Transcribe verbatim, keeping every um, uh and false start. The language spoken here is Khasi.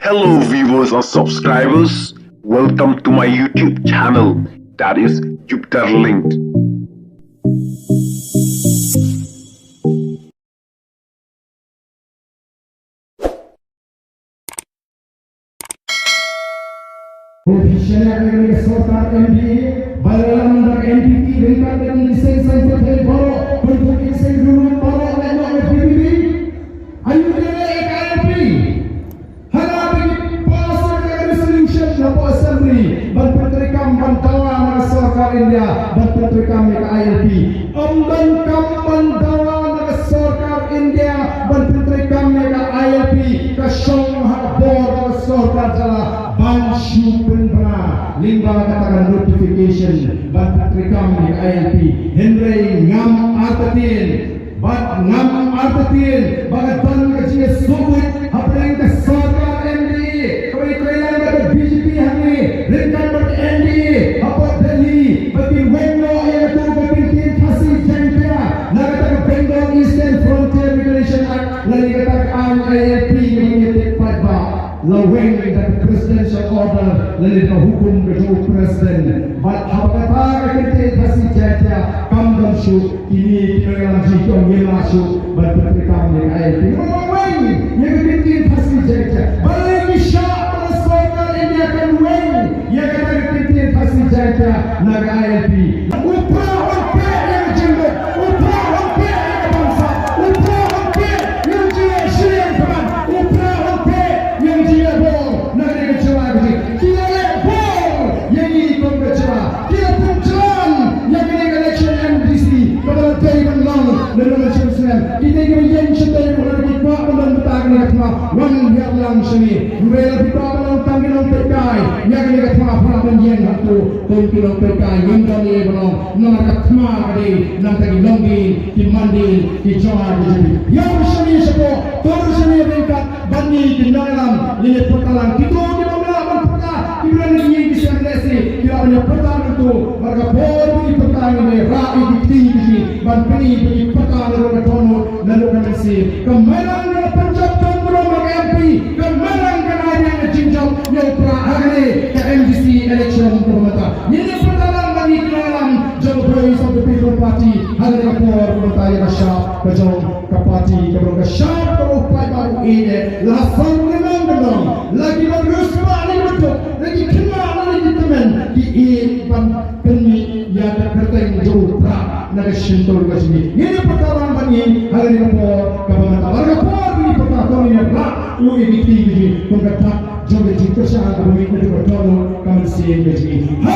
Hello viewers and subscribers, welcome to my YouTube channel, that is Jupiter Linked. Officially, ka sorkar N D A, ba la lam da N P P, ryngkat bad ki seng saiñ pyrthei baroh, bad ki seng ruh baroh, lait noh na P D P. Ayu dei ka I L P. Hana ba ki pass ïa ka resolution hapoh Assembly ban pyntreikam ban dawa na ka sorkar India ban pyntreikam ïa ka I L P. Ym donkam ban dawa na ka sorkar India ban pyntreikam ïa ka I L P, ka shong ha ka bor ka sorkar jylla ban shu pynbna lyngba kata ka notification ban pyntreikam ïa ka I L P. Hynrei ngam artatien, bad ngam artatien ba ka don ka jingïasuk buit hapdeng ka sorkar N D A kaba ïatrei lang bad ka B J P hangne ryngkat bad ka N D A hapoh Delhi, ba kin weng noh ïa kata ka kyntien Khasi Jaiñtia na kata ka Bengal Eastern Frontier Regulation Act, lane kata ka aiñ I L P kaba ngi ïatip paidbah. La weng da ka presidential order lane da ka hukum ka jong u president. Bad haba kata ka kyntien Khasi Jaiñtia kam don shuh, kine ki nongïalam jong ngi kim lah shuh ban pyntreikam ïa ka I L P. Namar ba weng ïa ka kyntien Khasi Jaiñtia. Balei ngi shah ba ka sorkar India kan weng ïa kata ka kyntien Khasi Jaiñtia na ka I L P? U Prah un peit ïa ka jingmut, u Prah un peit ïa ka bamsap, u Prah un peit ïa ka jingïashiliang khmat, u Prah un peit ïa ka jingïabor na kane ka jylla ka jong ngi. Ki la leh bor ïa ngi kum ka jylla. Ki la pynjlan ïa kane ka election M D C kaba la dei ban long naduh mynshem snem. Kita kiba ïeng shatei ruh lada ki kwah ban don bynta kane ka thma, wan hiar lang shane. Hynrei lada phi kwah ban long tang ki nongpeitkai ïa kane ka thma, phah ban ïeng hangto kum ki nongpeitkai. Ngim don ei ei ban long, namar ka thma ka dei na bynta ki longdien, ki mandien, ki jong ngi, ki jong phi. Ïa shane shapoh, to shane ryngkat bad ngi ki nongïalam, ngi ïa pyrta lang. Kito ki bym lah ban pyrta, ki briew ki ïing ki sem lehse ki lah ban ïa pyrta nangto. Mar ka por ba ngi pyrta ngi ïa rah ïa ki kti ki jong ngi ban pyni ba ngi pyrta naduh ka dohnud, naduh ka mynsiem. Ka Mairang ka la pynjop don burom ha ka M P, ka Mairang ka la ai ka jingjop ïa u Prah ha kane ka M D C election kaba mynta. Ngi ïa pyrta lang bad ngi ki nongïalam jong ka Voice of the People Party ha kane ka por kaba mynta ïa ka shap ka jong ka party, kaba long ka shap kaba u paidbah u ïeit eh. La sor kyndong kyndong, la kiba riewspah ne kiba duk, la ki khynnah ne ki tymmen, ki ïeit ban pynmih ïa ka kyrteng jong u Prah na ka shyntur ka jong ngi. Ngin ïa pyrta lang bad ngi ha kane ka por kaba mynta. Bad ka por ba ngi pyrta, to ngin ïa rah ruh ïa ki kti ki jong ngi kum ka dak jong ka jingkyrshan kaba mih naduh ka dohnud ka mynsiem ka jong ngi. Ha